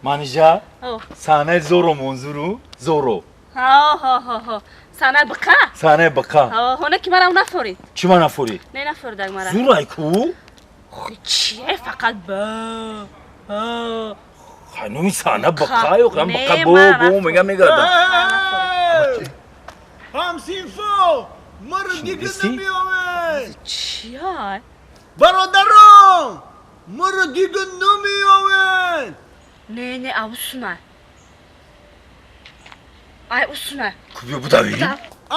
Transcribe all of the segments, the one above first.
Манижа, саҳнаи Зоро монзуру Зоро. Ҳо, саҳнаи биқа. Саҳнаи биқа. Ҳо, не ки марам нафорид. Чӣ ма нафорид? Не, нафоридаг мара. Зурай ку? Чие, фақат ба ба. Хай, номи саҳна биқа ё хам биқа бо бо мега мегардам. Ҳамсинфо, маро дига намеовед. Чия? Бародарон, маро дига намеовед. Не, не, авусуна. Ай, усуна. Кубё будави?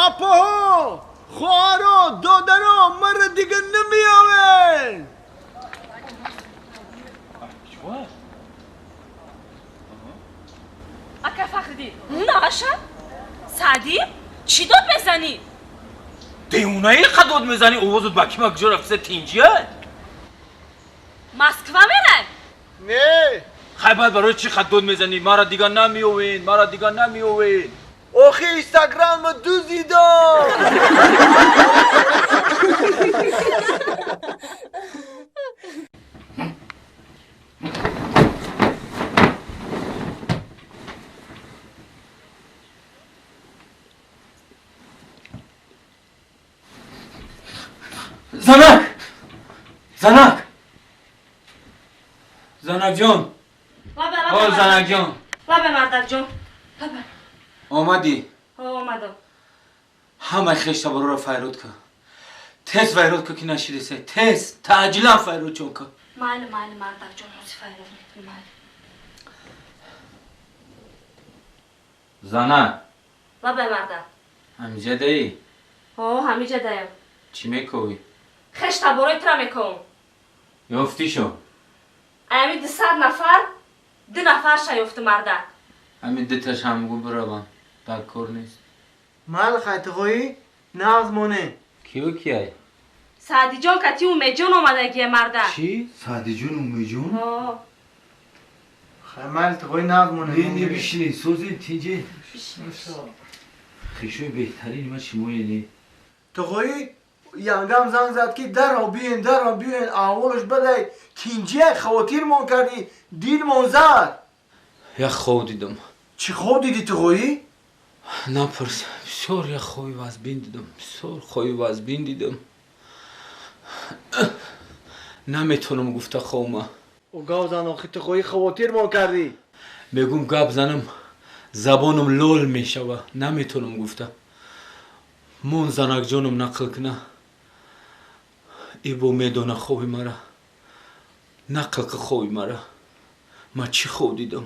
Апаҳо, хоҳаро, додаро, маро дига намеовед. Ака Фахриддин, наша? Саъдӣ, чӣ дод мезанӣ? Девонаи, қа дод мезанӣ, овозут ба кима куҷо рафтиса, тинҷия? Москва мерай? Не. Хай, баъд барои чӣ қа дод мезанӣ? Мара дига намеовен, мара дига намеовен. Охи, инстаграмма дуздидам. Занак! Занак! Занакҷон! О, занакҷон! Лабе, мардакҷон. Лабе. Омадӣ? Ҳо, омадам. Ҳамаи хештабороро файрод кун. Тез файрод кун, ки нашидесе. Тез, таъҷилан файрод чон кун. Майли, майли, мардакҷон, ҳозир файрод мекунам, майли. Занак. Лабе, мардак. Ҳамиҷа даӣ? Ҳо, ҳамиҷа даям. Чӣ мековӣ? Хештаборои тура мековам. Ёфтӣ шо? Аями 200 нафар, ду нафарша ёфту, мардак. Ҳамин дуташ ҳамгу бираванд. Дар кор нест. Майли, хайтиғоӣ, нағз монем. Киё кияй? Саъдиҷон кати Умедҷон омадагие, мардак. Чӣ? Саъдиҷон, Умедҷон? Ҳо. Хай, майли, тиғоӣ, нағз монем. Не, не, бишинед, созед, тинҷед. Хешои беҳтарини ман шумое, не? Тиғоӣ, янгам занг зад, ки дарро биен, дарро биен, аҳволаш бадай, тинҷия, хавотирмон кардӣ, дилмон зад. Як хоб дидам. Чӣ хоб дидӣ, тиғоӣ? Напурс, бисёр як хоби вазбин дидам, бисёр хоби вазбин дидам. Наметавонам гуфта хобма. О, гап зан, охи, тиғоӣ, хавотирмон кардӣ. Мегум, гап занам, забонам лол мешава, наметавонам гуфта. Мон, занакҷонам нақл куна. Ибо медона хоби мара. Нақл ки хоби мара. Ман чӣ хоб дидам?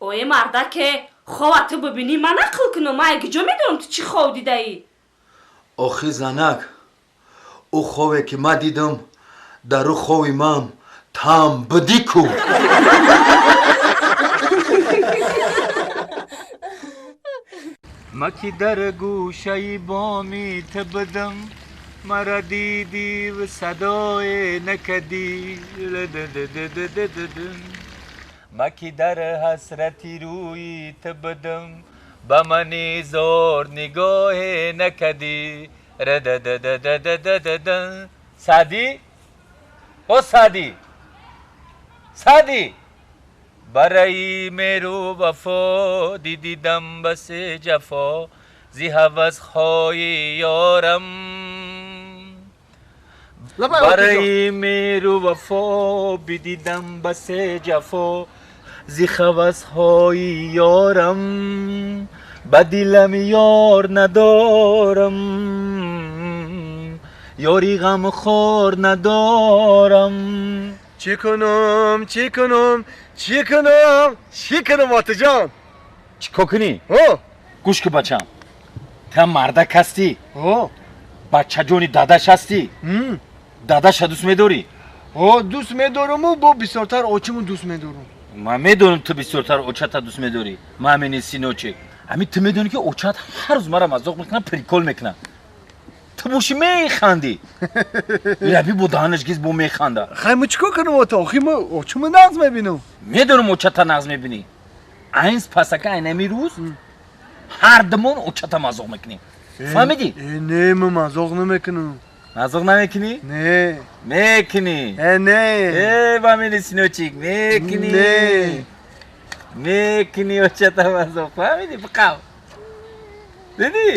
Ое, мардаке, хова ту бибинӣ, ман нақл кунам, ман куҷо медонам ту чӣ хоб дидаӣ? Охи, занак, ӯ хобе ки ман дидам, дар ӯ хоби ман там бидӣ ку. Ма ки дар гӯшаи боми ту будам, мара дидиву садое накардӣ. Ма ки дар ҳасрати рӯи ту будам, ба мани зор нигоҳе накардӣ. Саъдӣ, о Саъдӣ, Саъдӣ, барои меру вафо дидидам басе ҷафо, зи ҳавасҳои ёрам. Барои меру вафо бидидам басе ҷафо, зи ҳавасҳои ёрам, ба дилам ёр надорам, ёри ғамхор надорам. Чӣ кунам, чӣ кунам, чӣ кунам, чӣ кунам, отаҷон? Чӣ кор кунӣ? Гӯш ку, бачам, ту мардак ҳастӣ, бачаҷони дадаш ҳастӣ, дадаша дӯст медорӣ? Ҳо, дӯст медоруму бо бисёртар очиму дӯст медорум. Ман медонам, ту бисёртар очата дӯст медорӣ, мамини синочек. Ҳамин ту медонӣ, ки очат ҳар рӯз мара мазоқ мекунад, прикол мекунад, ту бошӣ механдӣ. Раби бо даҳанаш гиз бо механда. Хай, мо чӣ кор кунам, ото? Охи, мо очиму нағз мебинам. Медонам, очата нағз мебинӣ. Айнс пасака, айнами рӯз ҳар думон очата мазоқ мекунем, фаҳмидӣ? Не, мо мазоқ намекунам. Мазоқ намекунӣ? Не. Мекунӣ. Не. Э, мамини синочек, мекунӣ. Не. Мекунӣ очата мазоқ, фаҳмидӣ? Биқав. Дидӣ?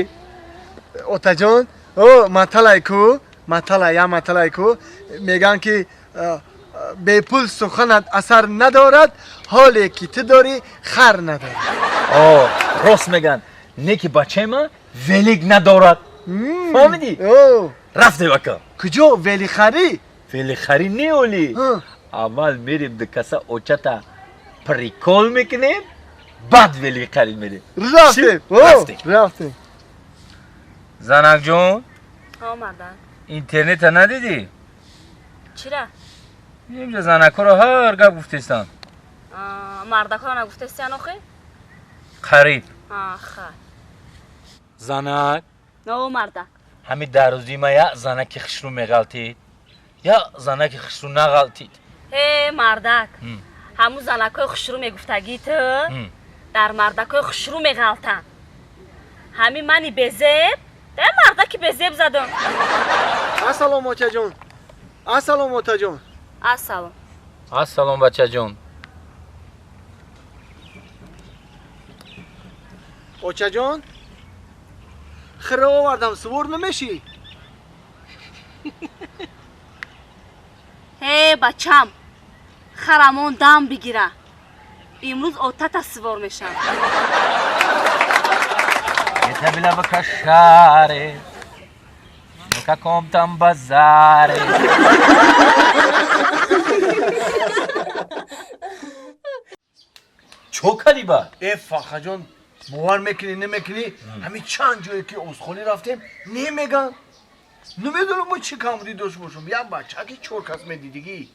Отаҷон, о, маталай ку, маталай, я маталай ку, меган ки бепул суханат асар надорад, ҳоле ки ту дорӣ хар надорад. О, рост меган. Не ки бачаи ман велик надорад. Фаҳмидӣ? Рафтем ака. Куҷо велихарӣ? Велихарӣ не оли. Аввал мерем ду каса очата прикол мекунем, баъд велихарӣ мерем. Рафтем. Рафтем. Рафтем. Занакҷон? Омадам. Интернета надидӣ? Чира? Инҷа занакҳоро ҳар гап гуфтестанд. Мардакҳоро нагуфтестиян охи? Қариб. Ха. Занак? О, мардак. Ҳамин дар рӯзи ма я занаки хушрӯ меғалтид, я занаки хушрӯ нағалтид. Э, мардак. Ҳамун занакҳои хушрӯ мегуфтагӣ ту дар мардакҳои хушрӯ меғалтанд. Ҳамин мани безеб, да мардаки безеб задам. Ассалом, очаҷон. Ассалом, отаҷон. Ассалом. Ассалом, бачаҷон. Очаҷон, хира овардам, сувор намешӣ? Э, бачам, харамон дам бигира. Имрӯз отата сувор мешам. Это было в Кашаре, на каком там базаре. Чо кардӣ ба? Э, Фархаҷон, бовар мекунӣ, намекунӣ, ҳамин чанд ҷое ки озхонӣ рафтем, немеган. Намедонам мо чӣ камбудӣ дошт бошам. Як бачаки чор кас медидигӣ.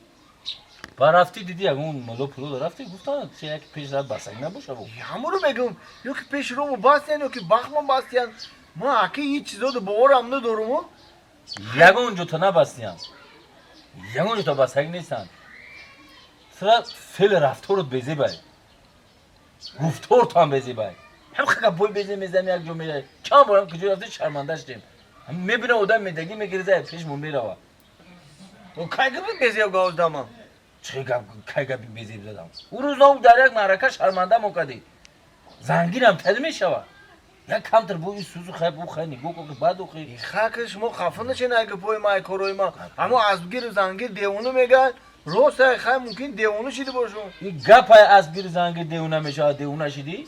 Ба рафтӣ дидӣ ягон мулло пуло рафтӣ, гуфтанд чи яки пеш рафт басак набоша бу. Ҳамонро мегӯм, ё ки пеши рому бастиян, ё ки бахмон бастиян. Ман аки ҳеҷ чизоду боварам надоруму. Ягон ҷота набастиян. Ягон ҷота басак нестанд. Сира феъли рафторут безебай. Гуфтортам безебай. Ҳам хака бой безе мезанӣ як ҷо меравӣ. Чанд борам куҷо рафтӣ шарманда шудем. Мебина одам медагӣ мегирза пешмон мерава. Кай гапи безеб гап задам? Чӣ гап, кай гапи безеб задам? Ӯ рӯз ном дар як маърака шарманда мо кардӣ. Зангирам тал мешава. Як камтар бо ин сузу хай бу хай нигоҳ кун баъд охи. Хаки шумо хафа нашед ай гапҳои ма, ай корҳои ма. Аммо асбгиру зангир девона мегӯянд. Рост ай, хай мумкин девона шида бошум. Ин гап ай асбгиру зангир девона мешавад, девона шидӣ?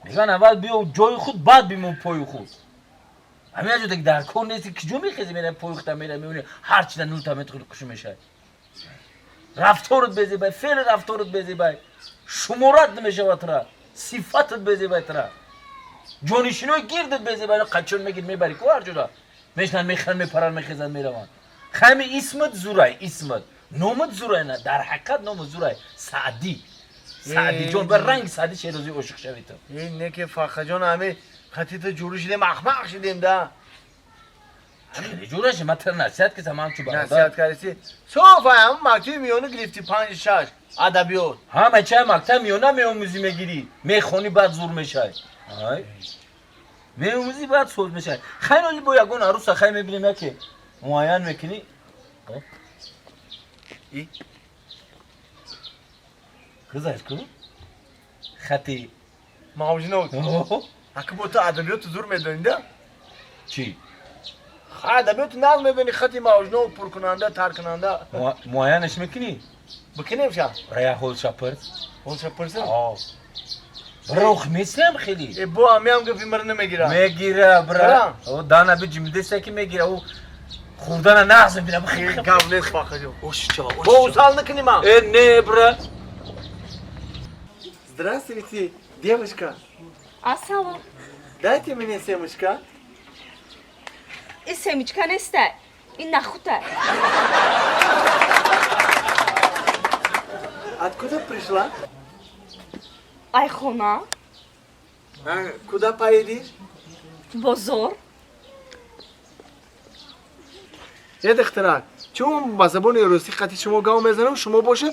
Мегӯянд аввал биё ҷои худ, баъд бимон пои худ. Ҳамин аҷо дар кор нести, куҷо мехези, мераи пои худта мераи мебини ҳар чиза нулта метихӯри хушу мешавад. Рафторут безебай, феъли рафторут безебай, шуморат намешавад тура, сифатат безебай тура. Ҷонишинои гирдат безебай, қачон мегир мебари ку ҳар ҷода. Мешинанд, мехӯранд, мепаранд, мехезанд, мераванд. Хами исмат зурай, исмат. Номат зурай на, дар ҳақиқат номат зурай. Саъдӣ. Саъдиҷон, ба ранги Саъдӣ Шерозӣ ошиқ шавӣ ту. Ин не ки Фархаҷон ҳами хатита ҷурӣ шидем, ахмақ шидем да. Хеле ҷура шидем, ман тура насиҳат кардам, ман ҳамчун бародар. Насиҳат кардӣ. Соф ай ҳамун мактаби миёна гирифтӣ 5-6 адабиёт. Ҳама чай мактаби миёна меомӯзӣ мегирӣ, мехонӣ баъд зур мешавӣ. Ай. Меомӯзӣ баъд соз мешавӣ. Хайр оли бо ягон аруса хай мебинем яке муайян мекунӣ. И? Гузашт ку? Хати Мавҷунот. Аки бо ту адабиёту зур медонӣ да? Чӣ? Ха, адабиёту нағз медонӣ, хати мавҷунот пуркунанда, таркунанда. Муайянаш мекунӣ? Бикунем ша? Рая ҳолша пирс. Ҳолша пирсам? О. Бра, меслам хеле. Э, бо ҳамиам гапи мара намегира. Мегира, бра. О, дана биҷимидеста ки мегира. О, хурдана нағз мебинам. Гап нест, Фархаҷон. Ош чава, ош Бо чава. усал накунӣ ман. Э, не, бра. Здравствуйте, девушка. Ассалом. Дайте мне семечка. Ин семечка неста, ин нахута. Откуда пришла? Ай хона. А, куда поедешь? Бозор. Э, духтарак, чун ба забони русӣ хати шумо гап мезанам, шумо боша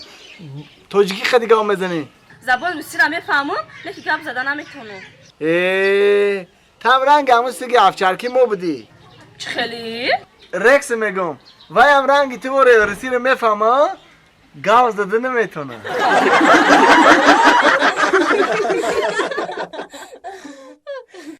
тоҷикӣ хати гап мезанед. Забони русиро мефаҳмам, лекин гап зада наметавонам. Э, там ранг ҳамун сиги афчарки мо будӣ. Чӣ хеле? Рекс мегӯм. Вай ҳам ранги ту воре русиро мефаҳма, гап зада наметавонад.